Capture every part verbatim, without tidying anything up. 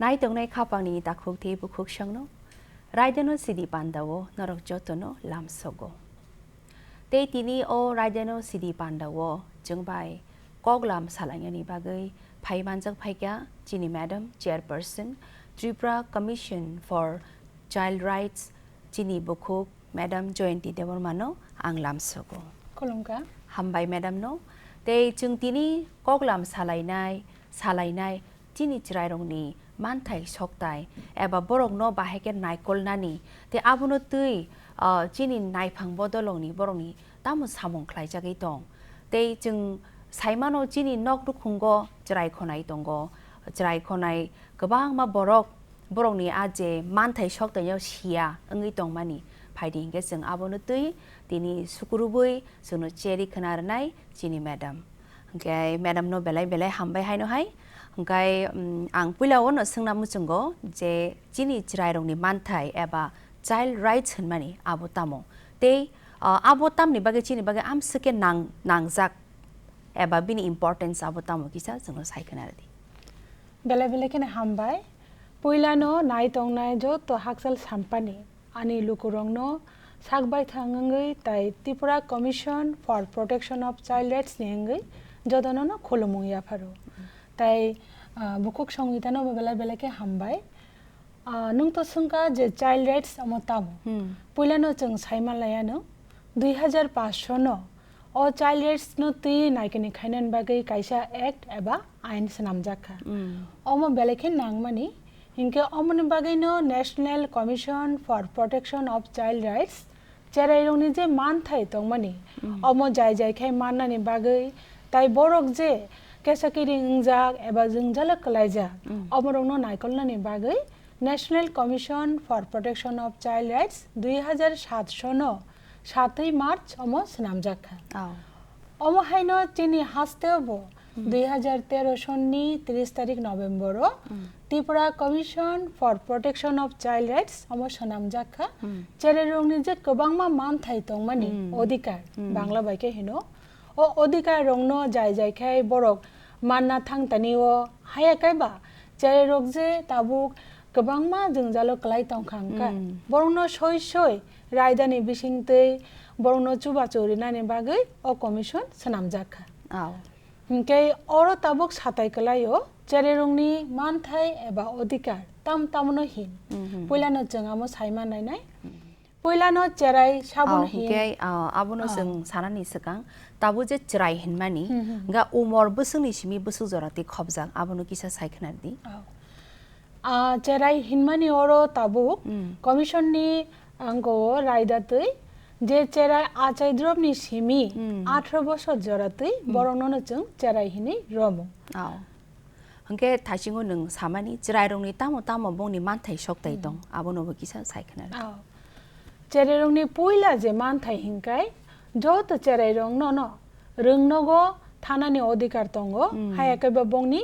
Nai tongnai khapangni takhuk tei bukhuk songno, raidano sidi pandao norok jotono lamsogo. Tei tini o raidano sidi pandao chwng bai koklam salainani bagwi phai manjak phaikha chini Madam Chairperson, Tripura Commission for Child Rights, chini bukhuk Madam Jayanti Debbarmano ang lamsogo. Khulumkha. Hambai madam no. Tei chwng tini koklam salainai, salainai chini chwrairokni manthai soktai eba borokno bahai khe naikolnani tei abono twi, ah, chini naiphang bodolongni borokni tamo samung khlaijagwi tong. Tei chwng saimano chini nok nukhungo chwrai khonai tongo, chwrai khonai kwbangma borok borokni a je manthai soktaino siya wngwi tongmani. Phaidi hinkhe chwng abono twi tini sukurubui chwngno cheri khna rwnai chini madam. Hinkhe madam no belai belai hambai haino hai. Hinkhe, mm, ang puila o no swngna muchungo je chini chwrairokni manthai eba child rights hinmani abo tamo? Tei, ah, abo tamni bagwi chini bagwi amswk khe nang-, nangjak eba bini importance abo tamo kisa chwngno sai khna rwdi. Belai belai kheno hambai. Puilano nai tongnai joto hakchal sampani ani lukurokno sak baithang wngwi tai Tripura Commission for Protection of Child Rights ni wngwi jotono no khulumung yapharo. Tai, ah, bukhuk songwitano bo belai belai khe hambai. Ah, nwng to swngkha je child rights omo tamo? Hmm. Puilano chwng sai manlaiano, dui hazar paanch no o child rights no twi naikani khainani bagwi kaisa act eba ain swnamjak kha. Hmm. Omo belai khe nangmani, hinkhe omoni bagwino National Commission for Protection of Child Rights, cherairokni je manthai tongmani, hmm, omo jai jai khai mannani bagwi, tai borok je kesa kiring wngjak eba jwngjalo kwlaijak, hmm, omorokno naikolnani bagwi National Commission for Protection of Child Rights dui hazar sat sono satwi March omo swnamjak kha. Oh. Omo haino chini hasteo bo, hmm, dui hazar tero sonni tris tarik November o, hmm, Tripura Commission for Protection of Child Rights omo swnamjak kha. Hmm. Cherairokni je kwbangma manthai tongmani, hmm, odhikar, hmm, Bangla bai khe hino. O odhikar rokno jai jai khai borok manna thang tani o haya kaiba cherairok je tabuk kwbangma jwngjalo kwlai tongkha wngkha. Hmm. Borokno soi soi raidani bisingtwi borokno chubachu rinani bagwi o commission swnamjak kha. Oh. Hinkhe oro tabuk satai kwlaio cherairokni manthai eba odhikar tam tamono hin. Mhm. Puilano chwng amo saima nainai. Mhm. Puilano cherai sabon, oh, hin. Hinkhe, ah, abono, ah, chwng sanani swkang, tabuk je cherai hinmani, hmm, hmm, hwnkha umor bwswkni simi bwswk jora twi khopjak, abono kisa sai khna di. Oh. Ah, cherai hinmani oro tabuk, hmm, commission ni angkao raida twi je cherai achai drop ni simi, hmm, atharo bosor jora twi, hmm, borokno no chwng cherai hinwi romo. Oh. Hwnkhe thaisingo nwng samani chwrairokni tamo tamo bongni manthai soktai, hmm, tong, abono bo kisa sai khna rw. Oh. Cherairokni puila je manthai hinkai joto cherairokno no rwngnogo thanani odhikar tongo, hmm, haya khe bo bongni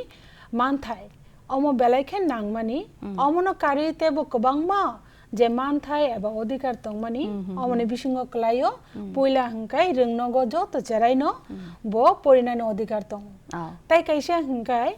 manthai. Omo belai khe nangmani, hmm, omono karwi teibo kwbangma je manthai eba odhikar tongmani, hmm, hmm, omoni, hmm, bisingo kwlaio, hmm, puila hinkai rwngnogo joto cheraino, hmm, bo porinani odhikar tongo. Oh. Tai kaisa hinkai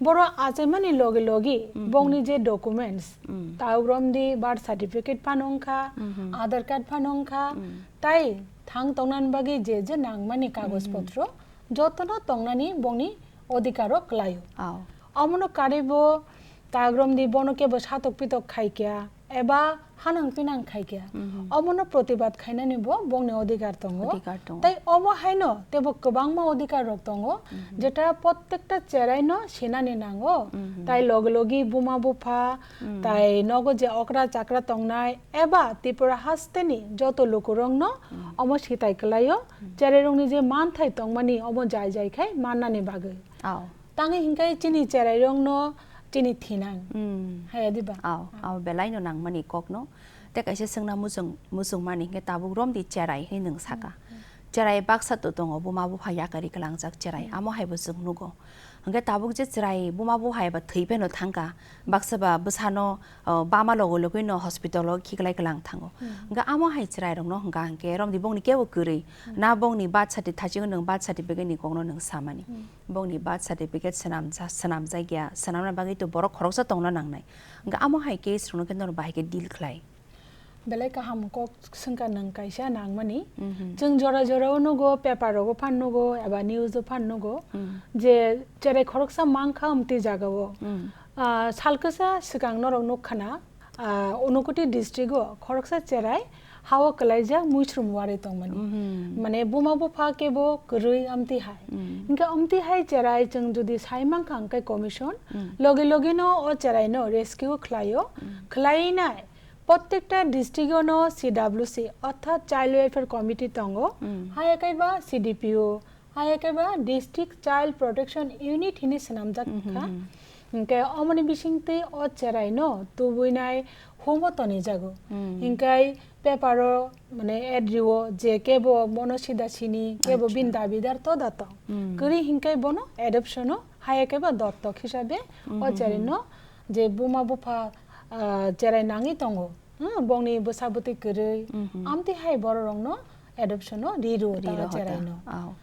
borok achaimani logi logi, mhm, bongni je documents, mm, ta ugromdi birth certificate phano wngkha, mhm, Aadhaar card phano wngkha, mm, tai thang tongnani bagwi je je nangmani kagoj, mhm, potro jotono tongnani bongni odhikaro kwlaio. Oh. Omono karwi bo ta ugromdi bono kebo satok pitok khaikya, eba hanang pinang khaikya, mhm, omono protibad khainani bo bongni odhikar tongo. Odhikar tongo. Tai omo haino teibo kwbangma odhikar rok tongo, mhm, jeta prottekta cheraino sinani nango. Mhm. Tai logi logi buma bupha, mhm, tai nogo je okra chakra tongnai eba Tripura hasteni joto lukurokno, mhm, omo sitai kwlaio, mhm, cherairokni je manthai tongmani omo jai jai khai mannani bagwi. Oh. Tangwi hinkai chini cherairokno chini thinang. Hmm. Haya diba? Aw, ah, aw belaino nangmani kokno. Tei kaisa swngna muchung, muchungmani hinkhe tabuk romdi cherai hinwi nwng saka. Hmm, hmm. Cherai baksa to tongo, buma bupha yakarwi kwlangjak cherai, amo hai bo chwng nugo. Hwnkhe tabuk je cherai buma bupha eba thwi pheno thangkha, baksa ba bwsano, o, bama logo logwi no hospital o khiklai kwlang thango. Hwnkhe amo hai cherai rokno hwnkha hwnkhe romdi bongni kebo kwrwi, na bongni birth certi-, thaichingno nwng birth certificate ni kokno nwng samani. Bongni birth certificate swnamja-, swnamjakya, swnamna bagwi to borok khoroksa tongna nangnai. Hwnkhe amo hai case rokno khe norok bahai khe deal khlai. Belai kaham kok swngkha nwng kaisa nangmani. Mhm. Chwng jora jora o nugo, paper rogo phan nugo, eba news o phan nugo, Mm. je cherai khoroksa mankha amtwi jaga o. Mm. Ah, sal kwsa swkang norok nukkhana, ah, Unakoti district o khoroksa cherai ha o kwlaijak muisrum warwi tongmani. Mhm. Mane buma bupha kebo kwrwi amtwi hai. Mm. Hwnkhe amtwi hai cherai chwng jodi sai mankha hwnkhe commission, Mm. logi logi no o cherai no rescue khlai o. Mm. Khlai nai Prottekta district-o no C W C orthat Child Welfare Committee tongo, Hmm. Hai khe ba C D P O, hai khe ba District Child Protection Unit hinwi swnamjak Hmm, kha. Hmm, hmm. Hwnkhe omoni bisingtwi o cherai no tubui nai humo tonijago. Hmm. Hwnkhe paper-o mane ad rio je kebo bono sida sini, kebo Acha. Bini dabidar to da tong. Hmm. Kwrwi hwnkhe bono adoption-o hai khe ba dottok hisabe Hmm, o hmm, cherai hmm. No je buma bupha ah, cherai nangwi tongo, hmm, bongni bwsa bwtwi kwrwi, Mhm. Amtwi hai bororokno adoption-o ri rw ta Ri rw ta. Cheraino. Aw.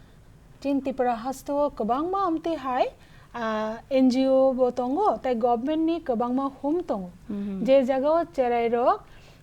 Chini Tripura haste-o kwbangma amtwi hai, ah, N G O bo tongo, tei government-ni kwbangma home tongo. Mhm. Je jagao cherairok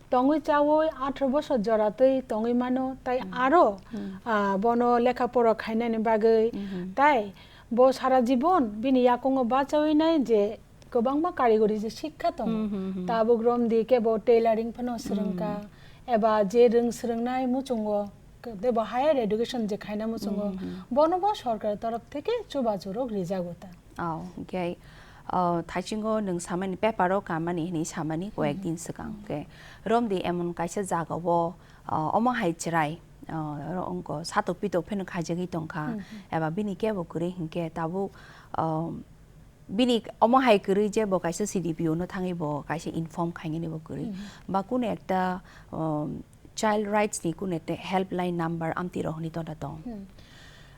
tongwi chaui atharo bosor joratwi tongwi mano, tei Mhm. Aro, Mhm. Ah, bono lekha pora khainani bagwi, Mhm. Tei bo sara jibon bini yakungo bachaui nai je kwbangma karigori je sikha tongo. Hmm, hmm, hmm. Tabuk romdi kebo tailoring phano swrwngkha, Hmm. Eba je rwng swrwngnai muchungo, ke-, debo higher education je khaina muchungo, Hmm, hmm. Bono bo sorkar torof theke chubachu rok rijago ta. Oh, okay. Oh, thaichungo nwng samani paper o kamani hinwi samani koyek Hmm. Din swkang. Okay. Romdi emon kaisa jaga o, oh, omo hai chwrai, oh, oro wngkha satok pitok pheno khaijagwi tongkha, Hmm, hmm. Eba bini kebo kwrwi hinkhe tabuk, oh, Bini omo hai kwrwi je bo kaisa C D P O no thangwi bo kaisa inform khainani bo kwrwi. Mhm. Ba kunu ekta, um, child rights ni kunu ekta helpline number amtwi rok hinwi tonda tong. Hmm.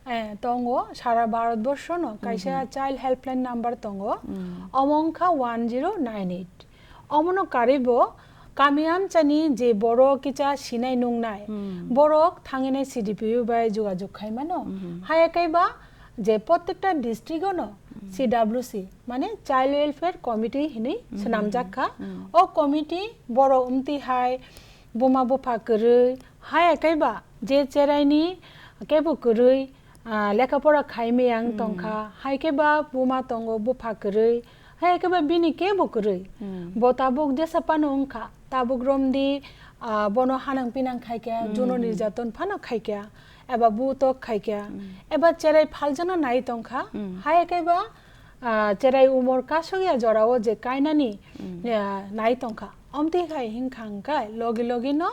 Eh, tongo, sara Bharat borsho no kaisa Mhm. Child helpline number tongo. Hmm. Omo wngkha one zero nine eight. Omono karwi bo kami amchani je borok kisa sinai nungnai, Hmm. Borok thangwi nai C D P O bai jogajog khai mano. Hmm. Haya khe ba je prottekta district-o no Hmm. C W C, mane Child Welfare Committee hinwi Hmm. Swnamjak kha. Hmm. O committee borok wngtwi hai buma bupha kwrwi, haya khe ba je cheraini kebo kwrwi, ah, lekha pora khai miyang Hmm. Tongkha, hai khe ba buma tongo bupha kwrwi, hai khe ba bini kebo kwrwi. Hmm. Bo tabuk jesa phano wngkha, tabuk romdi, ah, bono hanang pinang khaikha, Hmm, juno hmm. Nirjaton phano khaikha, eba butok khaikha, Hmm. Eba cherai phaljano nai tongkha, Hmm. Hai khe ba, ah, cherai umor kasokya jorao je kainani, Hmm. Ah, nai tongkha. Omtwi khai hinkha hwnkhe logi logi no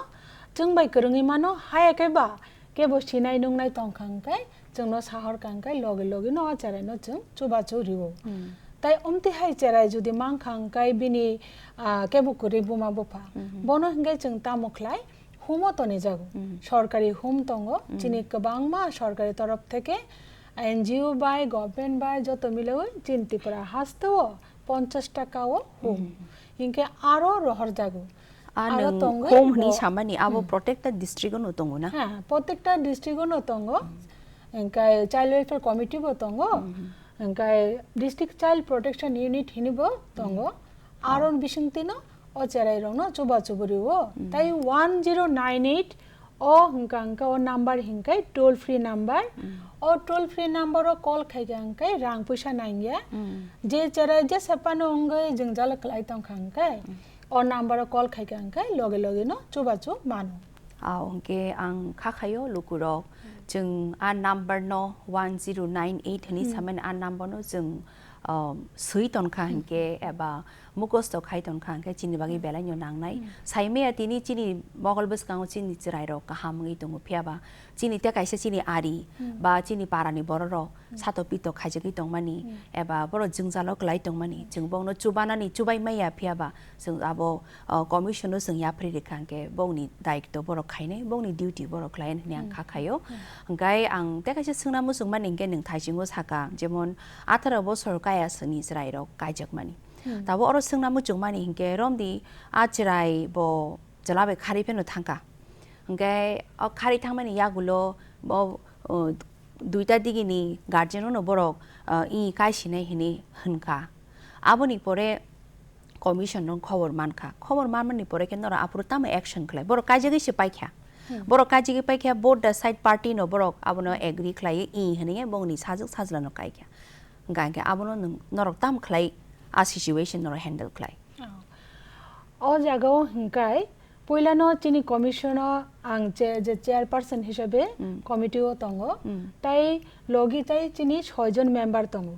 chwng bai kwrwngwi mano, hai khe ba kebo sinai nungnai tongkha hwnkhe, chwngno sahor kha hwnkhe logi logi no o cherai no chwng chubachu rio. Hmm. Tai omtwi hai cherai jodi mankha hwnkhe bini, ah, kebo kwrwi buma bupha. Mhm. Bono hwnkhe chwng tamo khlai humo tonijago. Mhm. Sorkari hum tongo, Mhm. Chini kwbangma sorkari torof theke N G O bai, government bai joto milaui chini Tripura haste o ponchash taka o hum. Mhm. Hinkhe aro rohor jago. A Aro nwng tongo home hwnwi bo samani abo Hmm. Protected district-o no tongo na? Ha, protected district-o no tongo. Hmm. Hwnkhe child welfare committee bo tongo. Hmm. Hwnkhe district child protection unit hini bo tongo. Hmm. Aro Oh. Bisingtwi no o cherai rok no chuba chubu rio. Hmm. Tai one zero nine eight o hwnkha hwnkhe o number hinkhe toll free number. Hmm. O toll free number o call khaikha hwnkhe rang puisa nangya. Hmm. Je cherai jesa phano wngwi jwngjal kwlai tongkha hwnkhe. Hmm. O number o call khaikha hwnkhe loge loge no chubachu mano. Ao hwnkhe ang kha khaio lukurok, Hmm. Chwng a number no one zero nine eight hwnwi Hmm. Samani a number no chwng, um, swi tonkha Hmm. Hwnkhe eba mukhosto khai tonkha hwnkhe chini bagwi Hmm. Belai no nangnai. Hmm. Saimaya tini chini mogol bwskango chini chwrairok kaham wngwi tongo, phiyaba chini tei kaisa chini ari ba chini parani bororok sato pito khaijagwi tongmani eba borok jwngjalo kwlai tongmani, chwng bongno chubanani chubai maya phiyaba chwng abo, o, commission-o chwng yapri rikha hwnkhe bongni daitw borok khainai, bongni duty borok khlainai hwnwi ang kha khaio. Hwnkhe ang tei kaisa swngna muchungmani hwnkhe nwng thaisingo saka, jemon atharo bosor kaya sini chwrairok kaijakmani. Tabo oro swngna muchungmani hwnkhe romdi a chwrai bo chwla bai khari pheno thangkha. Hwnkhe o khari thangmani yagulo bo, o, duita digini guardian-o no borok, o, i kaisinai hinwi hwnkha. Aboni pore commission-o khobor mankha. Khobor manmani pore khe norok aphuru tamo action khlai? Borok kaijagwi se paikha. Borok kaijagwi paikha, both the side party-no borok abono agree khlaiwi i hinwi bongni sajwk sajlano kaikha. Hwnkha hwnkhe abono nwng, norok tamo khlai a situation norok handle khlai? Oh. O jagao hwnkhe puilano chini commission-o ang che-, je chairperson hisabe committee-o tongo. Tei logi tei chini soijon member tongo.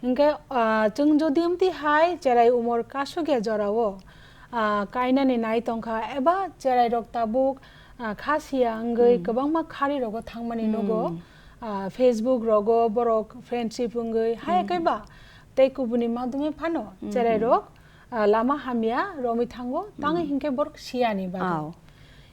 Hwnkhe, ah, chwng jodi amtwi hai cherai umor kasugya jorao, ah, kainani nai tongkha eba cherairok tabuk, ah, kha siya wngwi kwbangma kharirogo thangmani nugo. Ah, Facebook rogo borok friendship wngwi haya khe ba tei kubuni madhume phano cherairok, ah, lama hamya romwi thango, tangwi hinkhe borok siyani bagwi.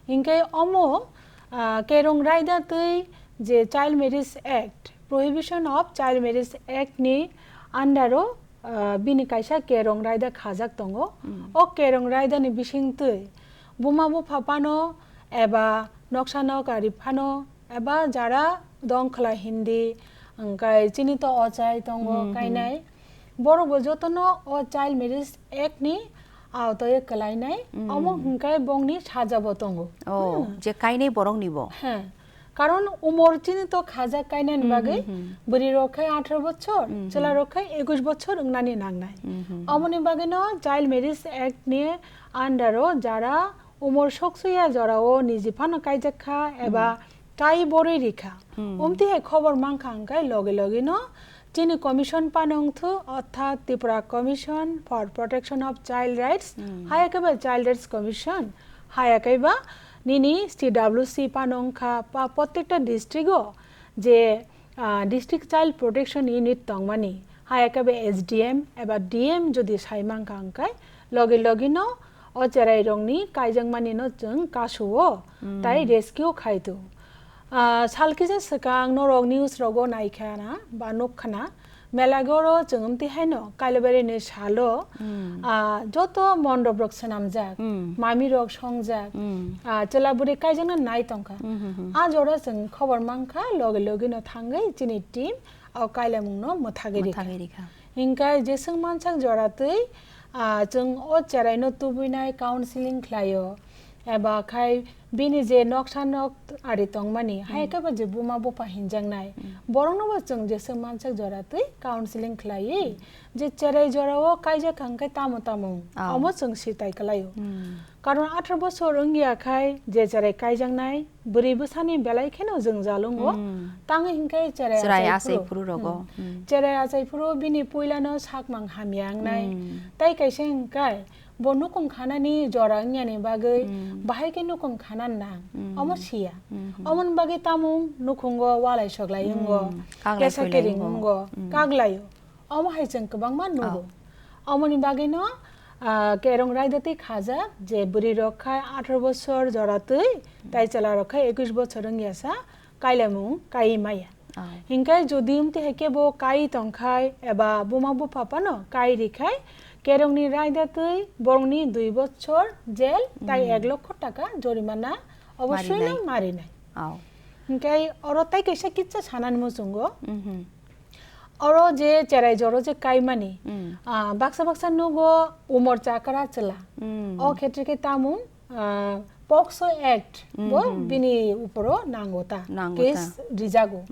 Hinkhe omo, ah, Kerong Raida twi je Child Marriage Act, Prohibition of Child Marriage Act ni under o, ah, bini kaisa Kerong Raida khajak tongo. O Kerong Raida ni bising twi buma bupha phano eba noksa nok ari phano eba jara dongkhla hindi, hwnkhe chini to ochai tongo, kainai. Borok bo jotono o Child Marriage Act ni aotaoe kwlainai, omo hwnkhe bongni sajabo tongo. Oh, je kainai borokni bo. He. Karon umor chini to khajak kainani bagwi, bwrwi rok khe atharo bochor, chwla rok khe ekush bochor wngnani nangnai. Omoni bagwino Child Marriage Act ni under o jara umor soksuya jorao niji phano kaijak kha eba kai borwi rikha. Umtwi hai khobor mankha hwnkhe loge loge no chini commission phano wngthu, orthat Tripura Commission for Protection of Child Rights, haya khe ba Child Rights Commission, haya khe ba nini C W C phano wngkha, pa prottekta district o je ah, District Child Protection Unit tongmani, hai khe S D M eba D M jodi sai mankha hwnkhe logi logi no o cherai rokni kaijakmani no chwng kasuo tai rescue khai tu. Ah, sal kisa swkang norok news rogo naikha na ba nukha na, Melagoro chwng amtwi haino Kailabari ni salo, ah, joto mondop rok swnamjak, mami rok songjak, ah, chwla bwrwi kaijakna nai tongkha. A jora chwng khobor mankha, loge loge no thangwi chini team o kailamung no mwthagwi rikha. Hinkhe jeswng mansak jora twi, ah, chwng o cherai no tubwinai counseling khlaio. Eba khai bini je noksa nok ari tongmani, hai khe ba je buma bupha hinjaknai, borokno bo chwng jeswk mansak jora twi counseling khlaiwi, je cherai jorao kaijak hwnkhe tamo tamo, omo chwng sitai kwlaio. Karon atharo bosor wngya khai je cherai kaijaknai, bwrwi bwsani belai kheno jwngjal wngo, tangwi hinkhe cherai achai phuru rogo. Cherai achai phuru bini puilano sakmang hamya wngnai, tei kaisa hwnkhe, Bo nukung khanani jora wngyani bagwi bahai khe nukung khana nang, omo siya. Omoni bagwi tamung nukhungo walai soklai wngo, kesa kering wngo, kaglaio. Omo hai chwng kwbangma nugo. Omoni bagwino, ah, Kerong Raida twi khajak je bwrwi rok khai atharo bosor jora twi, tai chwla rok khai ekush bosor wngya sa, kailamung kai maya. Hinkhe jodi umtwi hai khe bo kai tongkhai eba buma bupha phano kai rikhai, Kerongni raida twi borokni dui bochor jel tai ek lokho taka jorimana obosoino marinai. Hinkhe oro tai kaisa kisa sanani muchungo. Oro je cherai joro je kaimani, ah, baksa baksa nugo umor chakra chwla. O khetre khe tamung ah, POCSO Act bo bini uporo nango ta, case rijago.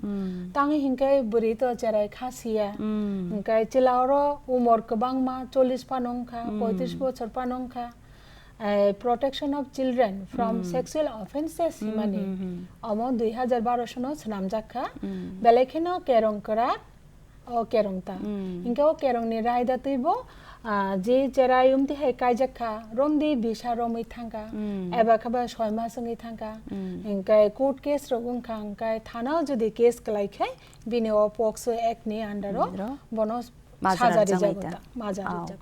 Tangwi hinkhe bwrwi to cherai kha siya. Hinkhe chwla oro umor kwbangma, chollish phano wngkha, poitris bochor phano wngkha. Eh, Protection of Children from Sexual Offences himani omo dui hazar baro sono swnamjak kha. Belai kheno kerong kwrak, O kerong ta. Hinkhe o kerongni raida twi bo, Ah, je cherai umti hai kaijak kha, romdi bisa romwi thangkha, Hmm. eba khe ba soi mas wngwi thangkha. Hmm. Hinkhe court case rok wngkha, hinkhe thana o jodi case kwlai khe, bini o POCSO Act ni under o Under o bono maja saja rijak rijagwi ta, ta. Maja Ao. Rijak.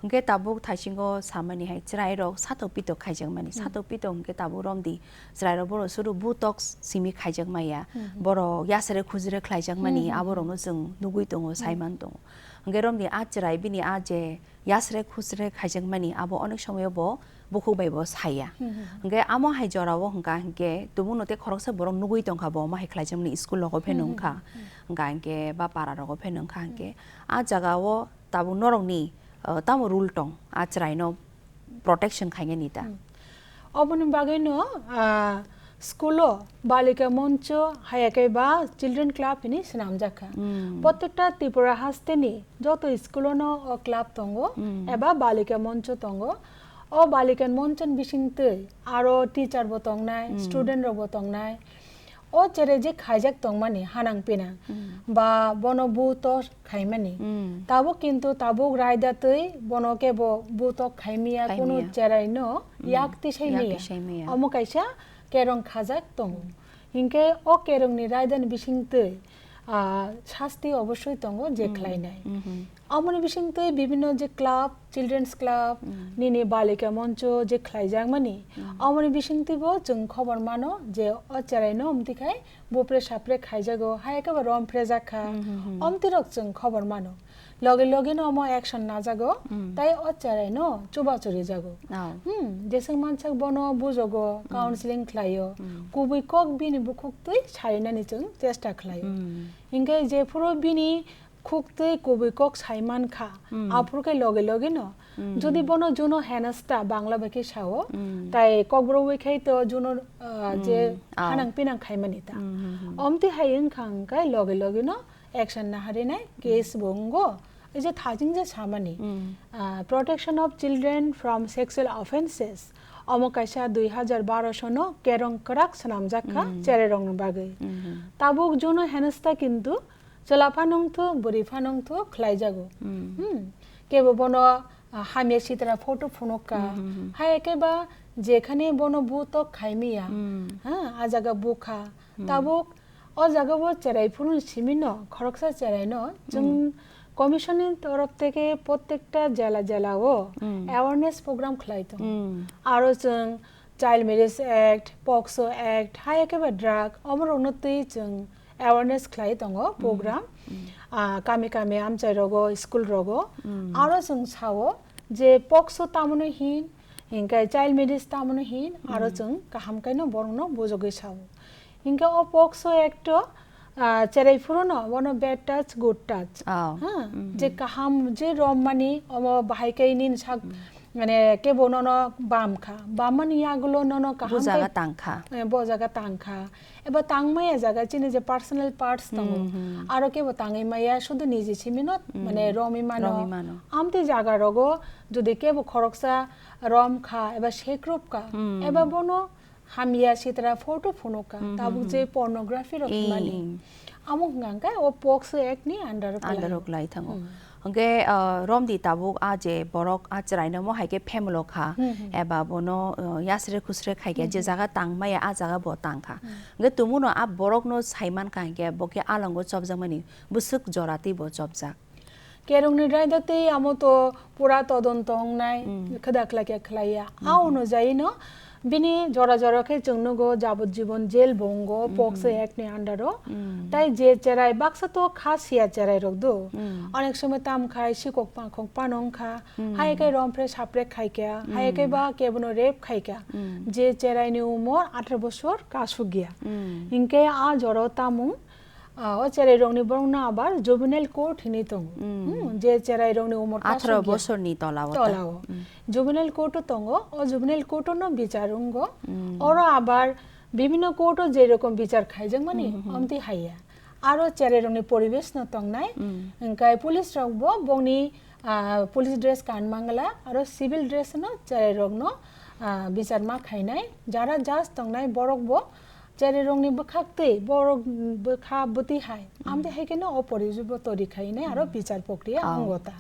Hinkhe tabuk thaisingo samani hai chwrai rok satok pitok khaijakmani. Hmm. Satok pitok hinkhe tabuk romdi chwrai rok boro suru butok simi khaijak maya. Hmm. Boro yasre khujre khlaijakmani Hmm, hmm, aborokno hmm. Chwng nugwi tongo, Hmm. saiman tongo. Hinkhe romdi a chwrai bini a je yasre khusre khaijakmani abo onek somoyo bo bukhuk bai bo saya. Hmm, hmm, hmm. Hinkhe amo hai jorao hwnkha hinkhe tumungno tei khoroksa borok nugwi tongkha bo omo hai khlaijakmani school rogo pheno Hmm, hmm, wngkha. Hmm. Hwnkha hinkhe ba para rogo pheno wngkha hinkhe Hmm. a jagao tabuk norokni, uh, tamo rule tong a chwraino protection khainani ta? Hmm. Oboni bagwino, ah, school o Balika Moncho, hayakhe ba Children Club hini swnamjak kha. Hmm. Protekta Tripura hasteni joto school o no o club tongo, Hmm. eba Balika Moncho tongo. O Balika Moncho ni bisingtwi aro teacher bo tongnai, Hmm. student rok bo tongnai. O cherai je khaijak tongmani hanang pinang Hmm. ba bono buto khaimani. Hmm. Tabuk kintu tabuk raida twi bono kebo buto khaimiya, kunu Khaimiya. Cherai no Hmm. yak tisai Yak maya. Tisai maya. Omo kaisa kerong khajak tongo. Hinkhe o kerong ni raida ni bising twi, ah, sasti obosoi tongo je Hmm. khlainai. Hmm, hmm. Omoni bising twi bibinno je club, children's club, Hmm. nini Balika Moncho je khlaijakmani, Hmm. omoni bising twi bo chwng khobor mano je o cherai no omti khai bupre sapre khaijago, hai khe bo rom phrejak kha. Hmm, hmm, hmm. Omti rok chwng khobor mano. Loge loge no omo action najago, Hmm. tai o cherai no chuba churi jago. Oh. Hmm, jeswk mansak bono bujogo, Hmm. counseling khlaio. Hmm. Kubui kok bini bukhuk twi sarinani chwng chesta khlaio. Hmm. Hinkhe jephuru bini khuk twi kubui kok sai man kha, Hmm. aphuru khe loge loge no. Hmm. Jodi bono juno henasta Bangla bai khe sao, Hmm. tai kokborok bai khai to juno, ah, je Hmm. Ah. hanang pinang khaimani ta. Hmm, hmm, hmm. Omti hai wngkha hwnkhe loge loge no action naharinai case bo wngo. Ei je thajing je samani, Hmm. ah, Protection of Children from Sexual Offences, omo kaisa dui hajar baro sono kerong kwrak swnamjak kha Hmm. cherai rokni bagwi. Hmm, hmm. Tabuk juno henasta kintu chwla phano wngthok, bwrwi phano wngthok khlaijago. Hmm. Hmm. Kebo bono, ah, hamya sitra photo phunuk kha. Hmm, hmm, hmm. Hai khe ba jekhane bono butok khaimiya. Hmm. Ha, a jaga bukha. Hmm. Tabuk o jaga bo cherai phuru ni simi no, khoroksa cherai no, chwng Hmm. commission ni torof theke prottekta jela jela o Hmm. awareness program khlai tongo. Hmm. Aro chwng Child Marriage Act, POCSO Act, hai khe ba drug, omo rok no twi chwng awareness khlai tongo Hmm. program. Hmm. Ah, kami kami amchai rogo, school rogo. Hmm. Aro chwng sao je POCSO tamo no hin, hinkhe child marriage tamo no hin, aro Hmm. chwng kaham khe no borok no bujogwi sao. Hinkhe o POCSO Act o, ah, cherai phuru no, bono bad touch, good touch. Oh. Ha? Hmm. Je kaham, je rom mani, omo bahai khe nini sak, Hmm. mane kebo nono bam kha. Bam mani yagulo nono kaham Bo jaga khe, tang kha. Eh, bo jaga tang kha. Eba tang maya jaga chini je personal parts tongo. Hmm, hmm. Aro kebo tangwi maya, sudu niji simi no, Hmm. mane romwi mano. Romwi mano. Amtwi jaga rogo jodi kebo khoroksa rom kha, eba sekrup kha, Hmm. eba bono hamya sitra photo phunuk kha, Hmm, tabuk hmm, je hmm. Pornography rok Eh. Mani. Amo hwnkha khe o POCSO Act ni under o Under o kwlaio. Kwlai thango. Hmm. Hwnkhe, ah, romdi tabuk a je borok a chwraino mo hai khe family o kha, Hmm, hmm. Eba bono, ah, yasre khusre khai khe Hmm, je hmm. Jaga tang maya a jaga bo tang kha. Hmm. Hwnkhe tumungno a borokno sai man kha hinkhe bo khe alongo chopjakmani bwswk jora tei bo chopjak. Kerongni raida tei amo to pura todonto wngnai, Hmm. Khwda khlai khe khlaiya. Hmm. A onujai no bini jora jora khe chwng nugo jabot jibon jail bo wngo, Hmm. POCSO Act ni under o. Hmm. Tai je cherai baksa to kha siya cherai rok do. Hmm. Onek somoi tam khai sikok pakhok pano wngkha. Hmm. Hai khe romphre sapre khai kha, hai khe Hmm. Ba kebono rape khai kha. Hmm. Je cherai ni umor atharo bosor kasuk ya. Hmm. Hinkhe a jora o tamung Ah, o cherai rokni borokno abar juvenile court hinwi tongo. Hmm. Hmm, je cherai rokni umor Atharo kasuk ya. Bosorni tola o ta. Tola o. Hmm. Juvenile court o tongo, o juvenile court o no bichar wngo. Hmm. Oro abar bibinno court o je rokom bichar khaijakmani, Hmm, hmm, hmm. Omtwi haiya. Aro cherai rokni poribesh no tongnai, Hmm. Hwnkhe police rok bo bongni, ah, police dress kan mangla, aro civil dress no cherai rokno, ah, bichar ma khainai, jara judge tongnai borok bo Cherai rokni bwkhak tei borok bwkha bwtwi hai. Hmm. Amtwi hai kheno o porijobo tori khainai aro Hmm. Bichar pokriya Oh. Wngo ta.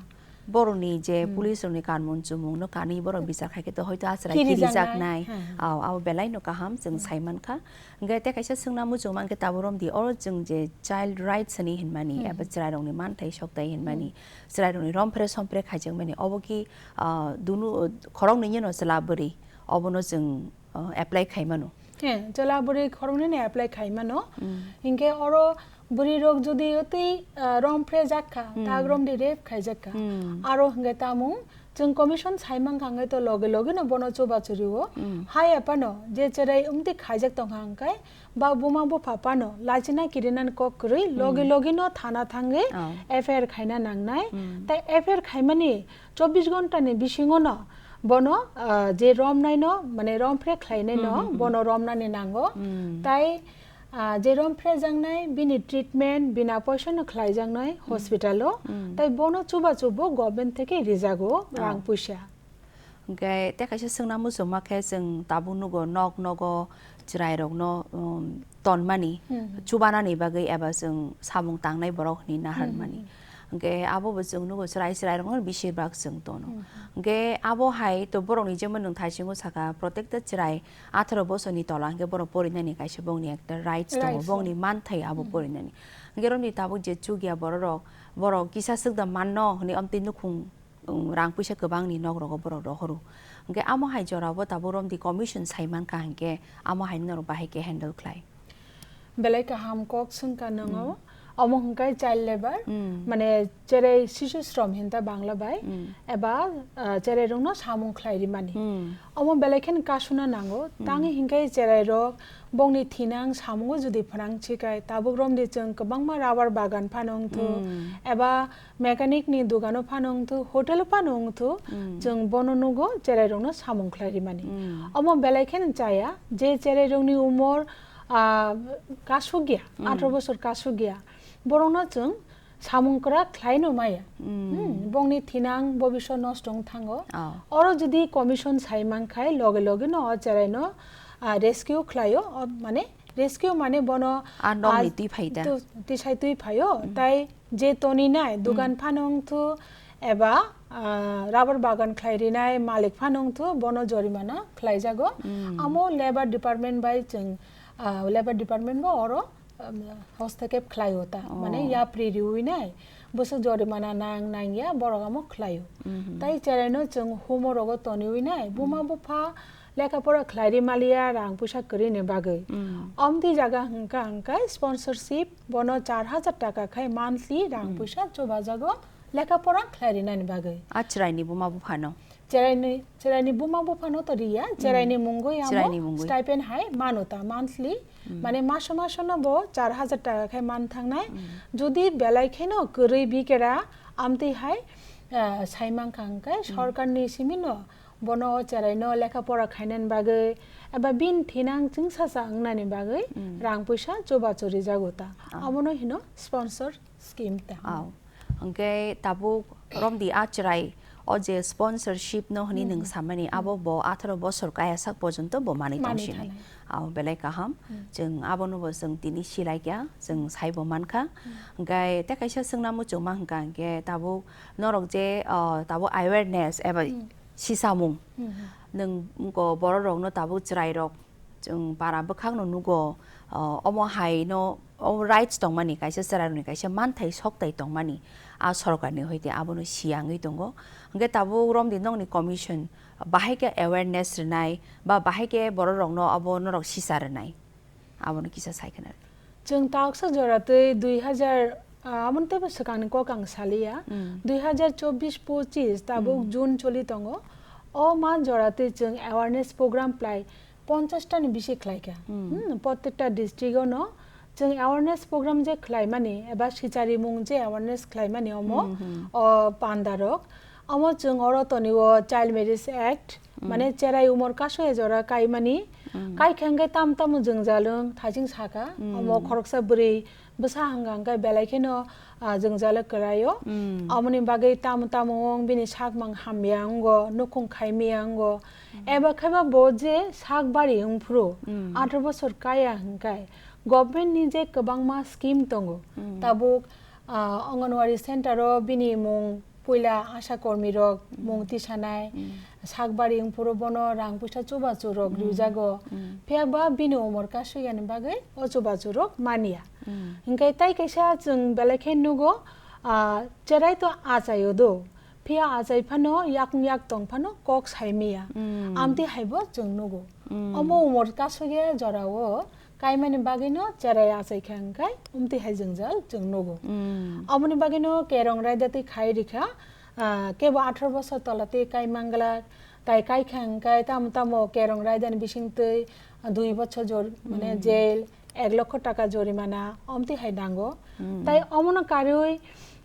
Borokni je Hmm. police rokni kanmung chumung no kanwi borok bichar khai khe to hoito achrai Kirijaknai. kirijaknai. Hmm, hmm. Aw, abo belai no kaham chwng Hmm. sai mankha. Hwnkhe tei kaisa swngna muchung mankhe tabuk romdi oro chwng je child rights hinwi hinmani Hmm. eba chwrai rokni manthai soktai hinmani Hmm. chwrai rokni rompre sompre khaijakmani obo ki, ah, dunu khoroknwi no chwla bwrwi obono chwng, ah, apply khai mano. He, chwla bwrwi khoroknwi no apply khai mano. Hmm. Hinkhe oro bwrwi rok jodi twi, ah, rompre jak kha, Hmm. tak romdi rape khaijak kha. Hmm. Aro hwnkhe tamung chwng commission sai mankha hwnkhe to loge loge no bono chubachu rwo. Hmm. Hai aphano je cherai wngtwi khaijak tongkha hwnkhe ba buma bupha phano lachina kirinani kok kwrwi loge Hmm. loge no thana thangwi Oh. F I R khaina nangnai. Hmm. Tai F I R khaimani chobbish ghonta ni bisingo no bono, ah, je romnai no mane rompre khlainai no Hmm, hmm, hmm. bono romnani nango. Hmm. Tai Ah, je rompre jaknai, bini treatment, bina poisa no khlai jaknai Hmm. hospital o. Hmm. Tai bono chubachu bo government theke rijago Ah. rang puisa. Hwnkhe tei kaisa swngna muchungma khe chwng tabuk nugo nok nogo chwrai rokno, um, tonmani Hmm. chubanani bagwi eba chwng samung tangnai borok hinwi naharmani. Hmm. Hwnkhe abo bo chwng nugo chwrai chwrai rokno bisi bak chwng tono. Hmm. Hwnkhe abo hai to borokni jemon nwng thaisingo saka protected chwrai atharo bosorni tola hwnkhe borok porinani kaisa bongni ekta rights tongo, Rights bongni tongo. manthai abo Hmm. porinani. Hwnkhe romni tabuk je chukya bororok, borok kisa swkda manno hwnwi amtwi nukhung, um, rang puisa kwbangni nokrogo borok rohoro. Hwnkhe amo hai jorao tabuk romni commission sai mankha hwnkhe amo hai norok bahai khe handle khlai. Belai kaham kok swngkha nwngo. Hmm. Omo hwnkhe child labour, Hmm. mane cherai sishu shrom hinta Bangla bai, Hmm. eba, ah, cherai rokno samung khlai rimani. Hmm. Omo belai kheno kasuna nango, Hmm. tangwi hwnkhe cherai rok bongni thinang samungo jodi phrang chikai, tabuk romdi chwng kwbangma rubber bagan phano wngthu, Hmm. eba mechanic ni dogano phano wngthu, hotel o phano wngthu, Hmm. chwng bono nugo cherai rokno samung khlai rimani. Hmm. Omo belai kheno chaya, je cherai rokni umor, ah, kasugya, Hmm. atharoh bosor kasugya, borokno chwng samung kwrak khlaino maya. Hmm. Hmm, bongni thinang bobiswt nosto wng thango. Oh. Oro jodi commission sai mankhai loge loge no o cheraino, ah, rescue khlaio, o mane rescue mane bono, Ah, nokni ah, twi phai da? tu-, tisai twi phaio, Hmm. tai je toninai Hmm. dogan phano wngthu eba, ah, rubber bagan khlai rinai malik phano wngthu bono jorimana khlaijago. Hmm. Amo labour department bai chwng, ah, labour department bo oro um, hostakep khlaio ta, Oh. mane yapri riwi nai, bwswk jorimana nang nang ya, borok amo khlaio. Mhm. Tai cheraino chwng humo rogo toniwi nai, buma Mhm. bupha lekha pora khlai ri maliya rang puisa kwrwi ni bagwi. Mhm. Omtwi jaga hwnkha hwnkhe sponsorship bono char hajar taka khai monthly rang Mhm. puisa chubajago lekha pora khlai rinani bagwi. A chwraini buma buphano? Cheraini, cheraini buma buphano to riya, Hmm. cheraini mungwi amo Cheraini mungwi. stipend hai mano ta monthly. Hmm. Mane maso maso no bo char hajar taka khai man thangnai. Hmm. Jodi belai kheno kwrwi bikera amtwi hai, ah, sai mankha hwnkhe Hmm. sorkarni simi no bono o cheraino lekha pora khainani bagwi eba bini thinang chwngsacha wngnani bagwi Hmm. rang puisa chubachu rijago ta. Ah. Abono hino sponsor scheme ta. Aw. Hwnkhe tabuk romdi a chwrai o je sponsorship no hwnwi Hmm, nwng hmm. samani, Hmm. abo bo atharo bosor kaya sak porjonto bo manwi Manwi tongsinai. thanai. Aw, belai kaham. Hmm. Chwng abono bo chwng tini silaikya, chwng saibo mankha. Hmm. Hwnkhe tei kaisa swngna muchungma hwnkha hwnkhe tabuk norok je, o, tabuk awareness eba Hmm. sisamung Hmm, hmm. nwng go bororokno tabuk chwrairok chwng para bwkhakno nugo, o, omo hai no, o, rights tongmani, kaisa chwrairokni kaisa manthai soktai tongmani, a sorkarni hoite abono siyangwi tongo. Hwnkhe tabuk romdi nokni commission bahai khe awareness rwnai ba bahai khe bororokno abo norok sisa rwnai, abono kisa sai khna rw. Chwng taksa jora twi dui hajar, ah, amoni teibo swkangni kok ang saliya. Mm. Dui hajar chobbish pochis tabuk Mm. June choli tongo. O ma jora twi chwng awareness program plai ponchash ta ni bisi khlaikha. Hmm. Hmm, prottekta district o no chwng awareness program je khlaimani eba sicharimung je awareness khlaimani omo, Hmm, hmm. o pandarok. Omo chwng oro tonwi o Child Marriage Act, Hmm. mane cherai umor kaso e jora kaimani, Hmm. kaikha hwnkhe tam tamo jwngjal wng thaising sakha. Hmm. Omo khoroksa bwrwi bwsa hwnkha hwnkhe belai kheno, ah, jwngjalo kwraio. Mm. Aboni bagwi tamo tamo wng bini sakmang hamya wngo, nukhung khaimya wngo. Mm. Eba khaiba bo je sak bari wngphuru, Mm. atharoh bosor kaya hwnkhe government ni je kwbangma scheme tongo. Mm. Tabuk, ah, Anganwadi center o bini mung puila asha kormi rok mung tisanai, sakbari wngphuru bono rang puisa chubachu rok rijago. Phiya ba bini umor kasugya ni bagwi o chubachu rok manya. Hinkhe tai kaisa chwng belai khe nugo, ah, cherai to achaio do. Phiya achai phano yakung yak tong phano kok sai maya. Amtwi haibo chwng nugo. Omo umor kasugya jorao kaimani bagwino cherai achai kha hwnkhe umtwi hai jwngjal chwng nugo. Aboni bagwino kerong raida twi khai rikha, ah, kebo atharo bosor tola twi kai manglak, tai kai kha hwnkhe tamo tamo kerong raida ni bisingtwi dui bochor jor, mane jail, ek lokho taka jorimana, omtwi hai nango. Tai omono karwi,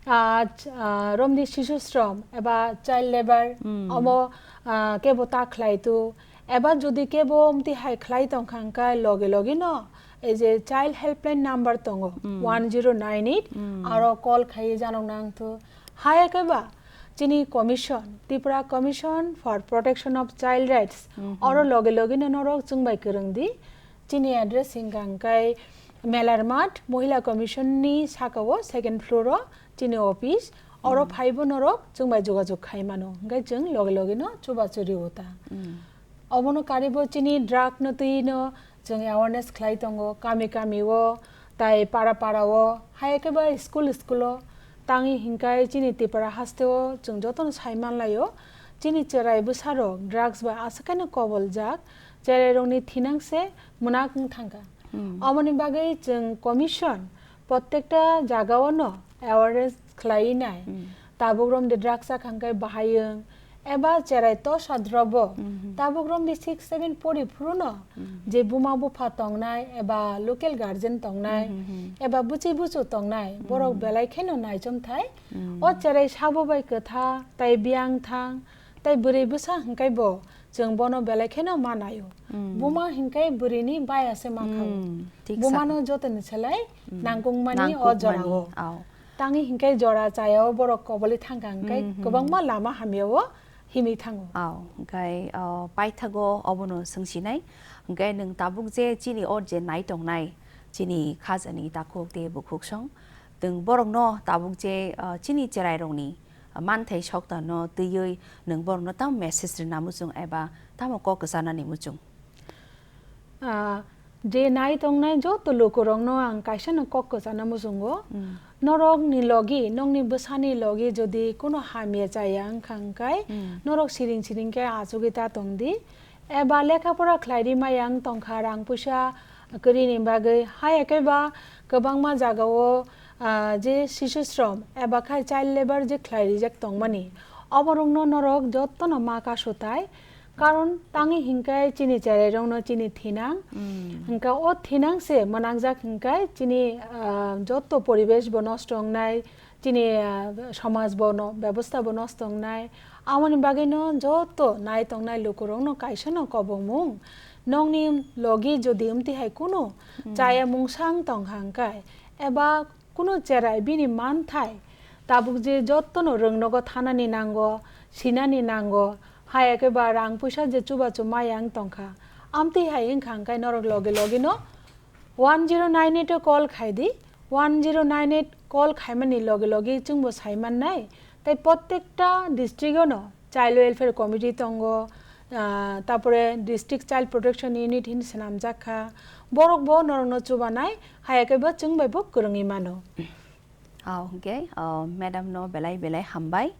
ah, ch-, ah, romni sishu shrom eba child labor, omo, ah, kebo ta khlai tu, eba jodi kebo omtwi hai khlai tong kha hwnkhe loge loge no ei je child helpline number tongo, one zero nine eight, aro call khai jano nang tu. Haya khe ba chini commission, Tripura Commission for Protection of Child Rights, oro loge loge no norok chwng bai kwrwng di. Chini address hwnkha hwnkhe Melarmat Mohila Commission ni saka o second floor o chini office, oro phaibo norok chwng bai jogajog khai mano, hwnkhe chwng loge loge no chubachu rio ta. Obono karwi bo chini drug no twi no chwng awareness khlai tongo, kami kami o, tai para para o, hai khe ba school school o, tangwi hinkhe chini Tripura haste o chwng jotono sai manlai o, chini cherai bwsa rok drugs bai aswk khe no koboljak, cherai rokni thinang se mwnak wng thangkha. Aboni bagwi chwng commission prottekta jaga o no awareness khlai nai. Tabuk romdi drugs chakha hwnkhe bahai wng, eba cherai tosa drobo. Tabuk romdi six seven pori phuru no je buma bupha tongnai, eba local guardian tongnai, eba bwchwi buchu tongnai, borok belai kheno naichomthai. O cherai sabo bai kwtha, tai biyang thang, tai bwrwi bwsa hwnkhe bo chwng bono belai kheno ma naio. Buma hwnkhe bwrwini baya se ma kha o. Bumano jotoni selai nangkukmani o jorao. Tangwi hinkhe jora chaya o borok koboli thangkha hwnkhe kwbangma lama hamya o himwi thango. Ao, hwnkhe, o, paithago obono swngsinai. Hwnkhe nwng tabuk je chini o je nai tongnai, chini khajani takhuk tei bukhuksong, nwng borokno tabuk je, o, chini cherairokni manthai soktano twiwi nwng borokno tamo message rwna muchung eba tamo kok kwcharnani muchung? Ah, je nai tongnai joto lukurokno ang kaisano kok kwcharna muchungo. Norokni logi, nokni bwsani logi jodi kuno hamya chaya wngkha hwnkhe, norok siring siring khe achugwi ta tongdi. Eba lekha pora khlai ri maya wng tongkha, rang puisa kwrwini bagwi. Haya khe ba kwbangma jagao, ah, je sishu shrom eba khai child labor je khlai rijak tongmani, oborokno norok jotono ma kasu tai. Karon tangwi hinkhe chini cherairokno chini thinang. Hwnkhe o thinang se mwnakjak hinkhe chini, ah, joto poribesh bo nosto wngnai, chini, ah, somaj bo no, bebosta bo nosto wngnai. Amoni bagwi no joto nai tongnai lukurokno kaisa no kobongmung. Nokni logi jodi wmtwi hai kunu chaya mungsa wng tong kha hwnkhe, eba kunu cherai bini manthai tabuk je jotono rwngnogo thanani nango, sinani nango, haya khe ba rang puisa je chubachu maya wng tongkha, amtwi hai wngkha hwnkhe norok loge loge no one zero nine eight o call khai di, one zero nine eight call khaimani loge loge chwngbo sai mannai, tei prottekta district o no Child Welfare Committee tongo, ah, tapore District Child Protection Unit hin swnamjak kha. Borok bo norokno chubanai, haya khe bo chwng bai bo kwrwngwi mano. Ah, hwnkhe, ah, madam no belai belai hambai.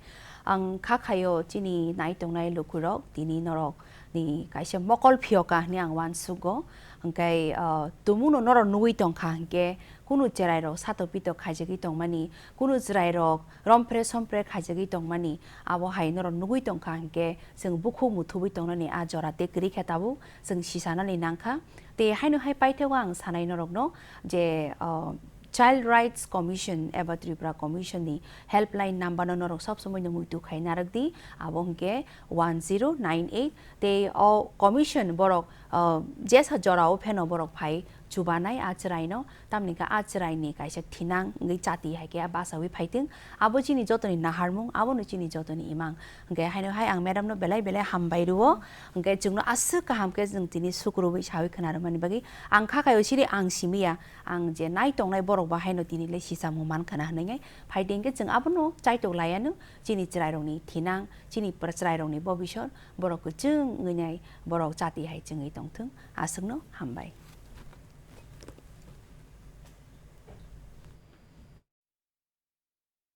Ang kha khaio chini nai tongnai lukurok, tini norok ni kaisa mokol phiyoka hwnwi ang uansugo. Hwnkhe, ah, tumungno norok nugwi tongkha hwnkhe, kunu cherairok satok pitok khaijagwi tongmani, kunu cherairok rompre sompre khaijagwi tongmani, abo hai norok nugwi tongkha hwnkhe, chwng bukhuk muthubwi tongnani a jora tei kwrwi khe tabuk chwng sisanani nangkha. Tei haino hai paithago ang sanai norokno je, ah, Child Rights Commission eba Tripura Commission ni helpline number no norok sob somoi no muitu khai narwk di, abo hwnkhe one zero nine eight, tei o commission borok, ah, jesa jora o pheno borok phai chubanai a chwraino, tamni khe a chwraini kaisa thinang wngwi chati hai khe a bachaui phaitwng. Abo chini jotoni naharmung, abono chini jotoni imang. Hwnkhe haino hai ang madam no belai belai hambai rwo. Hwnkhe chwngno aswk kaham khe chwng tini sukrubwi saui khna rwmani bagwi ang kha kaio siri ang simi ya. Ang je nai tongnai borok ba haino tini le sichamung man khna hwnwi ngai. Phaidi hwnkhe chwng abono chaitok laiano chini chwrairokni thinang, chini chwrairokni bobisor borok kwchwng wngwi nai borok chati hai chwngwi tongthwng. Aswkno hambai.